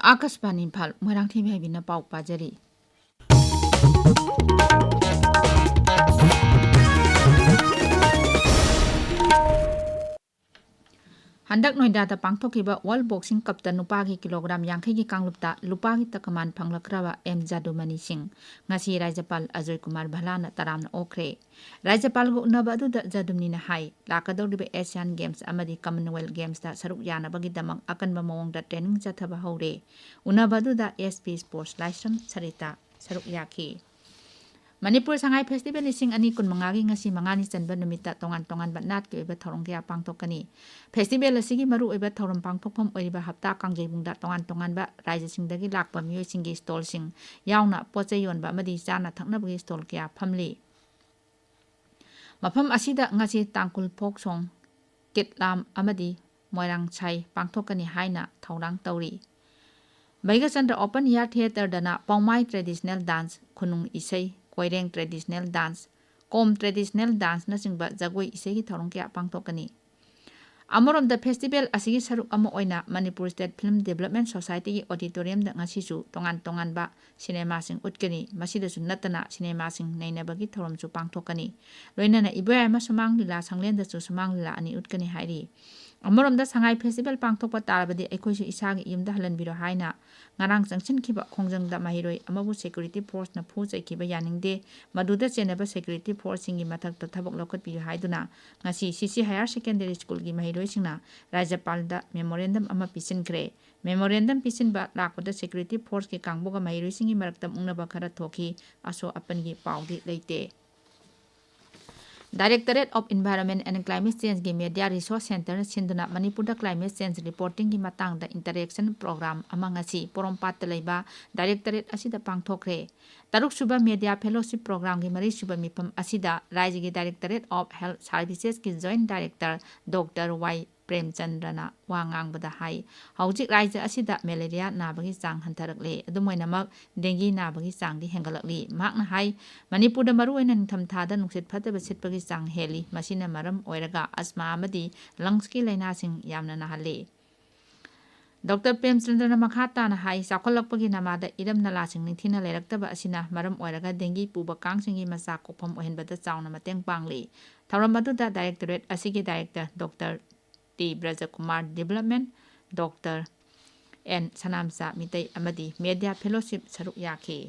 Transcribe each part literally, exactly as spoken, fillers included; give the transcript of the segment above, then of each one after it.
ꯑꯥꯀꯥꯁꯕꯥꯅꯤ ꯏꯝꯐꯥꯜ, ꯃꯣꯏꯔꯥꯡꯊꯦꯝ ꯍꯥꯏꯕꯤꯅ ꯄꯥꯎ ꯄꯥꯖꯔꯤ꯫ ꯍꯟꯗꯛ ꯅꯣꯏꯗꯥꯗ ꯄꯥꯡꯊꯣꯛꯈꯤꯕ World Boxing Cupꯇ ꯅꯨꯄꯥꯒꯤ ꯀꯤꯂꯣꯒ꯭ꯔꯥꯝ ꯌꯥꯡꯈꯩꯒꯤ ꯀꯥꯡꯂꯨꯞꯇ ꯂꯨꯄꯥꯒꯤ ꯇꯀꯃꯥꯟ ꯐꯪꯂꯛꯈ꯭ꯔꯕ ꯑꯦꯝ ꯖꯥꯗꯨꯃꯅꯤ ꯁꯤꯡ ꯉꯁꯤ ꯔꯥꯖ꯭ꯌꯄꯥꯜ ꯑꯖꯣꯏ ꯀꯨꯃꯥꯔ ꯚꯜꯂꯥꯅ ꯇꯔꯥꯝꯅ ꯑꯣꯛꯈ꯭ꯔꯦ꯫ ꯔꯥꯖ꯭ꯌꯄꯥꯜꯒ ꯎꯅꯕ ꯑꯗꯨꯗ ꯖꯥꯗꯨꯃꯅꯤꯅ ꯍꯥꯏ, ꯂꯥꯛꯀꯗꯧꯔꯤꯕ Asian Games ꯑꯃꯗꯤ Commonwealth Gamesꯇ ꯁꯔꯨꯛ ꯌꯥꯅꯕꯒꯤꯗꯃꯛ ꯑꯀꯟꯕ ꯃꯑꯣꯡꯗ training ꯆꯠꯊꯕ ꯍꯧꯔꯦ꯫ ꯎꯅꯕ ꯑꯗꯨꯗ SP Sports ꯂꯥꯏꯁ꯭ꯔꯝ ꯁꯔꯤꯇꯥ ꯁꯔꯨꯛ ꯌꯥꯈꯤ꯫ ꯃꯅꯤꯄꯨꯔ ꯁꯉꯥꯏ ꯐꯦꯁꯇꯤꯚꯦꯜ ꯂꯤꯁꯤꯡ ꯑꯅꯤ ꯀꯨꯟꯃꯉꯥꯒꯤ ꯉꯁꯤ ꯃꯉꯥꯅꯤ ꯆꯟꯕ ꯅꯨꯃꯤꯠꯇ ꯇꯣꯉꯥꯟ ꯇꯣꯉꯥꯟꯕ ꯅꯥꯠꯀꯤ ꯑꯣꯏꯕ ꯊꯧꯔꯝ ꯀꯌꯥ ꯄꯥꯡꯊꯣꯛꯀꯅꯤ꯫ ꯐꯦꯁꯇꯤꯚꯦꯜ ꯑꯁꯤꯒꯤ ꯃꯔꯨꯑꯣꯏꯕ ꯊꯧꯔꯝ ꯄꯥꯡꯊꯣꯛꯐꯝ ꯑꯣꯏꯔꯤꯕ ꯍꯞꯇꯥ ꯀꯥꯡꯖꯩꯕꯨꯡꯗ ꯇꯣꯉꯥꯟ ꯇꯣꯉꯥꯟꯕ ꯔꯥꯖ꯭ꯌꯁꯤꯡꯗꯒꯤ ꯂꯥꯛꯄ ꯃꯤꯑꯣꯏꯁꯤꯡꯒꯤ stallꯁꯤꯡ ꯌꯥꯎꯅ ꯄꯣꯠ ꯆꯩ ꯌꯣꯟꯕ ꯑꯃꯗꯤ ꯆꯥꯅ ꯊꯛꯅꯕꯒꯤ stall ꯀꯌꯥ ꯐꯝꯂꯤ꯫ ꯃꯐꯝ ꯑꯁꯤꯗ ꯉꯁꯤ ꯇꯥꯡꯈꯨꯜ folk song, ꯀꯤꯠꯂꯥꯝ ꯑꯃꯗꯤ ꯃꯣꯏꯔꯥꯡ ꯁꯥꯏ ꯄꯥꯡꯊꯣꯛꯀꯅꯤ ꯍꯥꯏꯅ ꯊꯧꯔꯥꯡ ꯇꯧꯔꯤ꯫ ꯕꯩꯒꯆꯟꯗ꯭ꯔ Open Air Theatreꯗꯅ ꯄꯥꯎꯃꯥꯏ traditional dance, ꯈꯨꯅꯨꯡ ꯏꯁꯩ, ꯀꯣꯏꯔꯦꯡ traditional dance, ꯀꯣꯝ traditional danceꯅꯆꯤꯡꯕ ꯖꯒꯣꯏ ꯏꯁꯩꯒꯤ ꯊꯧꯔꯝ ꯀꯌꯥ ꯄꯥꯡꯊꯣꯛꯀꯅꯤ꯫ ꯑꯃꯔꯣꯝꯗ, ꯐꯦꯁꯇꯤꯚꯦꯜ ꯑꯁꯤꯒꯤ ꯁꯔꯨꯛ ꯑꯃ ꯑꯣꯏꯅ ꯃꯅꯤꯄꯨꯔ State Film Development Societyꯒꯤ auditoriumꯗ ꯉꯁꯤꯁꯨ ꯇꯣꯉꯥꯟ ꯇꯣꯉꯥꯟꯕ ꯁꯤꯅꯦꯃꯥꯁꯤꯡ ꯎꯠꯀꯅꯤ꯫ ꯃꯁꯤꯗꯁꯨ ꯅꯠꯇꯅ ꯁꯤꯅꯦꯃꯥꯁꯤꯡ ꯅꯩꯅꯕꯒꯤ ꯊꯧꯔꯝꯁꯨ ꯄꯥꯡꯊꯣꯛꯀꯅꯤ꯫ ꯂꯣꯏꯅꯅ ꯏꯕꯣꯌꯥꯏꯃ ꯁꯨꯃꯥꯡ ꯂꯤꯂꯥ ꯁꯪꯂꯦꯟꯗꯁꯨ ꯁꯨꯃꯥꯡ ꯂꯤꯂꯥ ꯑꯅꯤ ꯎꯠꯀꯅꯤ ꯍꯥꯏꯔꯤ꯫ ꯑꯃꯔꯣꯝꯗ, ꯁꯉꯥꯏ ꯐꯦꯁꯇꯤꯚꯦꯜ ꯄꯥꯡꯊꯣꯛꯄ ꯇꯥꯔꯕꯗꯤ ꯑꯩꯈꯣꯏꯁꯨ ꯏꯁꯥꯒꯤ ꯌꯨꯝꯗ ꯍꯜꯍꯟꯕꯤꯔꯣ ꯍꯥꯏꯅ ꯉꯔꯥꯡ ꯆꯪꯁꯤꯟꯈꯤꯕ ꯈꯣꯡꯖꯪꯗ ꯃꯍꯩꯔꯣꯏ ꯑꯃꯕꯨ security forceꯅ ꯐꯨ ꯆꯩꯈꯤꯕ ꯌꯥꯅꯤꯡꯗꯦ꯫ ꯃꯗꯨꯗ ꯆꯦꯟꯅꯕ security forceꯁꯤꯡꯒꯤ ꯃꯊꯛꯇ ꯊꯕꯛ ꯂꯧꯈꯠꯄꯤꯌꯨ ꯍꯥꯏꯗꯨꯅ ꯉꯁꯤ CC Higher Secondary Schoolꯒꯤ ꯃꯍꯩꯔꯣꯏꯁꯤꯡꯅ ꯔꯥꯖ꯭ꯌꯄꯥꯜꯗ memorandum ꯑꯃ ꯄꯤꯁꯤꯟꯈ꯭ꯔꯦ꯫ Memorandum ꯄꯤꯁꯤꯟꯕ ꯂꯥꯛꯄꯗ security forceꯀꯤ ꯀꯥꯡꯕꯨꯒ ꯃꯍꯩꯔꯣꯏꯁꯤꯡꯒꯤ ꯃꯔꯛꯇ ꯃꯨꯛꯅꯕ ꯈꯔ ꯊꯣꯛꯈꯤ꯫ ꯑꯁꯣꯛ ꯑꯄꯟꯒꯤ ꯄꯥꯎꯗꯤ ꯂꯩꯇꯦ꯫ Directorate of Environment and Climate Changeꯒꯤ Media Resource Centreꯅ ꯁꯤꯟꯗꯨꯅ ꯃꯅꯤꯄꯨꯔꯗ climate change reportingꯒꯤ ꯃꯇꯥꯡꯗ interaction program ꯑꯃ ꯉꯁꯤ ꯄꯣꯔꯣꯝꯄꯥꯠꯇ ꯂꯩꯕ directorate ꯑꯁꯤꯗ ꯄꯥꯡꯊꯣꯛꯈ꯭ꯔꯦ꯫ ꯇꯔꯨꯛꯁꯨꯕ Media Fellowship Programꯒꯤ ꯃꯔꯤꯁꯨꯕ ꯃꯤꯐꯝ ꯑꯁꯤꯗ ꯔꯥꯖ꯭ꯌꯒꯤ Directorate of Health Servicesꯀꯤ Joint Director Doctor ꯋꯥꯏ ꯄ꯭ꯔꯦꯝꯆꯟꯗ꯭ꯔꯅ ꯋꯥ ꯉꯥꯡꯕꯗ ꯍꯥꯏ, ꯍꯧꯖꯤꯛ ꯔꯥꯖ꯭ꯌ ꯑꯁꯤꯗ malaria ꯅꯥꯕꯒꯤ ꯆꯥꯡ ꯍꯟꯊꯔꯛꯂꯦ꯫ ꯑꯗꯨꯝ ꯑꯣꯏꯅꯃꯛ, dengue ꯅꯥꯕꯒꯤ ꯆꯥꯡꯗꯤ ꯍꯦꯟꯒꯠꯂꯛꯂꯤ꯫ ꯃꯍꯥꯛꯅ ꯍꯥꯏ, ꯃꯅꯤꯄꯨꯔꯗ ꯃꯔꯨꯑꯣꯏꯅ ꯅꯤꯡꯊꯝꯊꯥꯗ ꯅꯨꯡꯁꯤꯠ ꯐꯠꯇꯕ ꯁꯤꯠꯄꯒꯤ ꯆꯥꯡ ꯍꯦꯜꯂꯤ꯫ ꯃꯁꯤꯅ ꯃꯔꯝ ꯑꯣꯏꯔꯒ asthma ꯑꯃꯗꯤ lungsꯀꯤ ꯂꯥꯏꯅꯥꯁꯤꯡ ꯌꯥꯝꯅ ꯅꯥꯍꯜꯂꯤ꯫ ꯗꯣꯛꯇꯔ ꯄ꯭ꯔꯦꯝꯆꯟꯗ꯭ꯔꯅ ꯃꯈꯥ ꯇꯥꯅ ꯍꯥꯏ, ꯆꯥꯎꯈꯠꯂꯛꯄꯒꯤ ꯅꯃꯥꯗ ꯏꯔꯝ ꯅꯂꯥꯁꯤꯡ ꯅꯤꯡꯊꯤꯅ ꯂꯩꯔꯛꯇꯕ ꯑꯁꯤꯅ ꯃꯔꯝ ꯑꯣꯏꯔꯒ ꯗꯦꯡꯒꯤ ꯄꯨꯕ ꯀꯥꯡꯁꯤꯡꯒꯤ ꯃꯆꯥ ꯀꯣꯛꯐꯝ ꯑꯣꯏꯍꯟꯕꯗ ꯆꯥꯎꯅ ꯃꯇꯦꯡ ꯄꯥꯡꯂꯤ꯫ ꯊꯧꯔꯝ ꯑꯗꯨꯗ ꯗꯥꯏꯔꯦꯛꯇꯣꯔꯦꯠ ꯑꯁꯤꯒꯤ director doctor T Brajakumar, development doctor N Sanamcha Meitei ꯑꯃꯗꯤ ꯃꯦꯗꯤꯌꯥ ꯐꯦꯂꯣꯁꯤꯞ ꯁꯔꯨꯛ ꯌꯥꯈꯤ꯫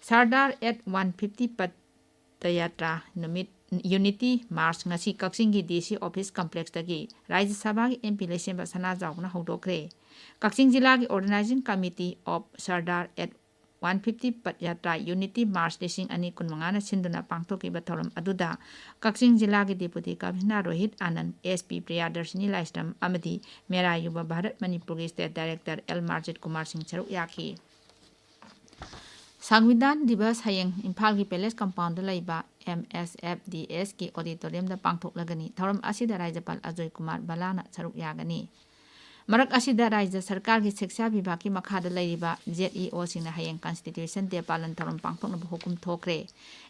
Sardar at one fifty padyatra ꯅꯨꯃꯤꯠ, ꯌꯨꯅꯤꯇꯤ ꯃꯥꯔꯆ, ꯉꯁꯤ ꯀꯛꯆꯤꯡꯒꯤ ꯗꯤ ꯁꯤ ꯑꯣꯐꯤꯁ ꯀꯝꯄ꯭ꯂꯦꯛꯁꯇꯒꯤ ꯔꯥꯖ꯭ꯌ ꯁꯚꯥꯒꯤ ꯑꯦꯝ ꯄꯤ ꯂꯩꯁꯦꯝꯕ ꯁꯅꯥꯖꯥꯎꯕꯅ ꯍꯧꯗꯣꯛꯈ꯭ꯔꯦ꯫ ꯀꯛꯆꯤꯡ ꯖꯤꯂꯥꯒꯤ organising committee of Sardar at one fifty padyatra unity march ꯂꯤꯁꯤꯡ ꯑꯅꯤ ꯀꯨꯟꯃꯉꯥꯅ ꯁꯤꯟꯗꯨꯅ ꯄꯥꯡꯊꯣꯛꯈꯤꯕ ꯊꯧꯔꯝ ꯑꯗꯨꯗ ꯀꯛꯆꯤꯡ ꯖꯤꯂꯥꯒꯤ deputy commissioner Rohit Anand, S P Priyadarshini Laishram ꯑꯃꯗꯤ ꯃꯦꯔꯥ ꯌꯨꯕ ꯚꯥꯔꯠ ꯃꯅꯤꯄꯨꯔꯒꯤ state director L Marjit Kumar Singh ꯁꯔꯨꯛ ꯌꯥꯈꯤ꯫ ꯁꯪꯕꯤꯙꯥꯟ ꯗꯤꯕꯁ ꯍꯌꯦꯡ ꯏꯝꯐꯥꯜꯒꯤ ꯄꯦꯂꯦꯁ ꯀꯝꯄꯥꯎꯟꯗ ꯂꯩꯕ ꯑꯦꯝ ꯑꯦꯁ ꯑꯦꯐ ꯗꯤ ꯑꯦꯁꯀꯤ ꯑꯣꯗꯤꯇꯣꯔꯤꯌꯝꯗ ꯄꯥꯡꯊꯣꯛꯂꯒꯅꯤ꯫ ꯊꯧꯔꯝ ꯑꯁꯤꯗ ꯔꯥꯖ꯭ꯌꯄꯥꯜ ꯑꯖꯣꯏ ꯀꯨꯃꯥꯔ ꯕꯂꯥꯅ ꯁꯔꯨꯛ ꯌꯥꯒꯅꯤ꯫ ꯃꯔꯛ ꯑꯁꯤꯗ ꯔꯥꯖ꯭ꯌ ꯁꯔꯀꯥꯔꯒꯤ ꯁꯤꯛꯁꯥ ꯕꯤꯚꯥꯒꯀꯤ ꯃꯈꯥꯗ ꯂꯩꯔꯤꯕ ꯖꯦꯠ ꯏ ꯑꯣꯁꯤꯡꯅ ꯍꯌꯦꯡ ꯀꯟꯁꯇꯤꯇ꯭ꯌꯨꯁꯟ ꯗꯦ ꯄꯥꯂꯟ ꯊꯧꯔꯝ ꯄꯥꯡꯊꯣꯛꯅꯕ ꯍꯨꯀꯨꯝ ꯊꯣꯛꯈ꯭ꯔꯦ꯫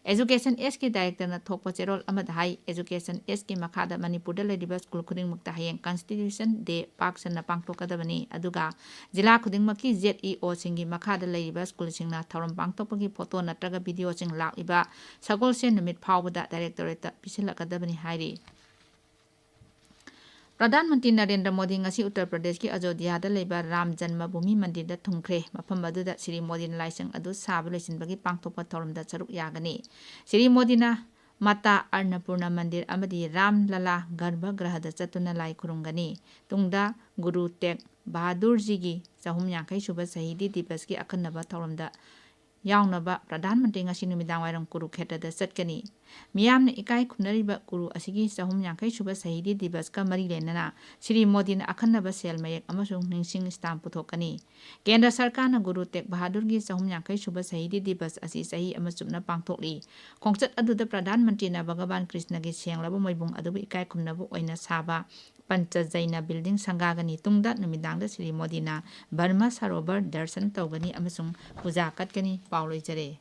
ꯑꯦꯖꯨꯀꯦꯁꯟ ꯑꯦꯁꯀꯤ ꯗꯥꯏꯔꯦꯛꯇꯔꯅ ꯊꯣꯛꯄ ꯆꯦꯔꯣꯜ ꯑꯃꯗ ꯍꯥꯏ, ꯑꯦꯖꯨꯀꯦꯁꯟ ꯑꯦꯁꯀꯤ ꯃꯈꯥꯗ ꯃꯅꯤꯄꯨꯔꯗ ꯂꯩꯔꯤꯕ ꯁ꯭ꯀꯨꯜ ꯈꯨꯗꯤꯡꯃꯛꯇ ꯍꯌꯦꯡ ꯀꯟꯁꯇꯤꯇ꯭ꯌꯨꯁꯟ ꯗꯦ ꯄꯥꯛ ꯁꯟꯅ ꯄꯥꯡꯊꯣꯛꯀꯗꯕꯅꯤ꯫ ꯑꯗꯨꯒ ꯖꯤꯂꯥ ꯈꯨꯗꯤꯡꯃꯛꯀꯤ ꯖꯦꯠ ꯏ ꯑꯣꯁꯤꯡꯒꯤ ꯃꯈꯥꯗ ꯂꯩꯔꯤꯕ ꯁ꯭ꯀꯨꯜꯁꯤꯡꯅ ꯊꯧꯔꯝ ꯄꯥꯡꯊꯣꯛꯄꯒꯤ ꯐꯣꯇꯣ ꯅꯠꯇ꯭ꯔꯒ ꯚꯤꯗꯤꯑꯣꯁꯤꯡ ꯂꯥꯛꯂꯤꯕ ꯁꯒꯣꯜꯁꯦꯟ ꯅꯨꯃꯤꯠ ꯐꯥꯎꯕꯗ ꯗꯥꯏꯔꯦꯛꯇꯣꯔꯦꯠꯇ ꯄꯤꯁꯤꯜꯂꯛꯀꯗꯕꯅꯤ ꯍꯥꯏꯔꯤ꯫ ꯄ꯭ꯔꯙꯥꯟ ꯃꯟꯇ꯭ꯔꯤ ꯅꯔꯦꯟꯗ꯭ꯔ ꯃꯣꯗꯤ ꯉꯁꯤ ꯎꯠꯇꯔ ꯄ꯭ꯔꯗꯦꯁꯀꯤ ꯑꯖꯣꯙ꯭ꯌꯥꯗ ꯂꯩꯕ ꯔꯥꯝ ꯖꯟꯃ ꯚꯨꯃꯤ ꯃꯟꯗꯤꯔꯗ ꯊꯨꯡꯈ꯭ꯔꯦ꯫ ꯃꯐꯝ ꯑꯗꯨꯗ ꯁ꯭ꯔꯤ ꯃꯣꯗꯤꯅ ꯂꯥꯏꯁꯪ ꯑꯗꯨ ꯁꯥꯕ ꯂꯣꯏꯁꯤꯟꯕꯒꯤ ꯄꯥꯡꯊꯣꯛꯄ ꯊꯧꯔꯝꯗ ꯁꯔꯨꯛ ꯌꯥꯒꯅꯤ꯫ ꯁ꯭ꯔꯤ ꯃꯣꯗꯤꯅ ꯃꯥꯇꯥ ꯑꯟꯅꯄꯨꯔꯅ ꯃꯟꯗꯤꯔ ꯑꯃꯗꯤ ꯔꯥꯝ ꯂꯂꯥ ꯒꯔꯚ ꯒ꯭ꯔꯍꯗ ꯆꯠꯇꯨꯅ ꯂꯥꯏ ꯈꯨꯔꯨꯝꯒꯅꯤ꯫ ꯇꯨꯡꯗ ꯒꯨꯔꯨ ꯇꯦꯒ ꯕꯍꯥꯗꯨꯔꯖꯤꯒꯤ ꯆꯍꯨꯝ ꯌꯥꯡꯈꯩ ꯁꯨꯕ ꯁꯍꯤꯗꯤ ꯗꯤꯕꯁꯀꯤ ꯑꯈꯟꯅꯕ ꯊꯧꯔꯝꯗ ꯌꯥꯎꯅꯕ ꯄ꯭ꯔꯙꯥꯟ ꯃꯟꯇ꯭ꯔꯤ ꯉꯁꯤ ꯅꯨꯃꯤꯗꯥꯡꯋꯥꯏꯔꯝ ꯀꯨꯔꯨꯈꯦꯇ꯭ꯔꯗ ꯆꯠꯀꯅꯤ꯫ ꯃꯤꯌꯥꯝꯅ ꯏꯀꯥꯏ ꯈꯨꯝꯅꯔꯤꯕ ꯀꯨꯔꯨ ꯑꯁꯤꯒꯤ ꯆꯍꯨꯝ ꯌꯥꯡꯈꯩ ꯁꯨꯕ ꯁꯍꯤꯗꯤ ꯗꯤꯕꯁꯀ ꯃꯔꯤ ꯂꯩꯅꯅ ꯁ꯭ꯔꯤ ꯃꯣꯗꯤꯅ ꯑꯈꯟꯅꯕ ꯁꯦꯜ ꯃꯌꯦꯛ ꯑꯃꯁꯨꯡ ꯅꯤꯡꯁꯤꯡ ꯁ꯭ꯇꯥꯝ ꯄꯨꯊꯣꯛꯀꯅꯤ꯫ ꯀꯦꯟꯗ꯭ꯔ ꯁꯔꯀꯥꯔꯅ ꯒꯨꯔꯨ ꯇꯦꯒ ꯕꯍꯥꯗꯨꯔꯒꯤ ꯆꯍꯨꯝ ꯌꯥꯡꯈꯩ ꯁꯨꯕ ꯁꯍꯤꯗꯤ ꯗꯤꯕꯁ ꯑꯁꯤ ꯆꯍꯤ ꯑꯃ ꯆꯨꯞꯅ ꯄꯥꯡꯊꯣꯛꯂꯤ꯫ ꯈꯣꯡꯆꯠ ꯑꯗꯨꯗ ꯄ꯭ꯔꯙꯥꯟ ꯃꯟꯇ꯭ꯔꯤꯅ ꯚꯒꯋꯥꯟ ꯀ꯭ꯔꯤꯁꯅꯒꯤ ꯁꯦꯡꯂꯕ ꯃꯣꯏꯕꯨꯡ ꯑꯗꯨꯕꯨ ꯏꯀꯥꯏ ꯈꯨꯝꯅꯕ ꯑꯣꯏꯅ ꯁꯥꯕ ꯄꯟꯆ ꯖꯩꯅ ꯕꯤꯜꯗꯤꯡ ꯁꯪꯒꯥꯒꯅꯤ꯫ ꯇꯨꯡꯗ ꯅꯨꯃꯤꯗꯥꯡꯗ ꯁ꯭ꯔꯤ ꯃꯣꯗꯤꯅ ꯕ꯭ꯔꯍꯃ ꯁꯔꯣꯕꯔ ꯗꯔꯁꯟ ꯇꯧꯒꯅꯤ ꯑꯃꯁꯨꯡ ꯄꯨꯖꯥ ꯀꯠꯀꯅꯤ꯫ ꯄꯥꯎ ꯂꯣꯏꯖꯔꯦ꯫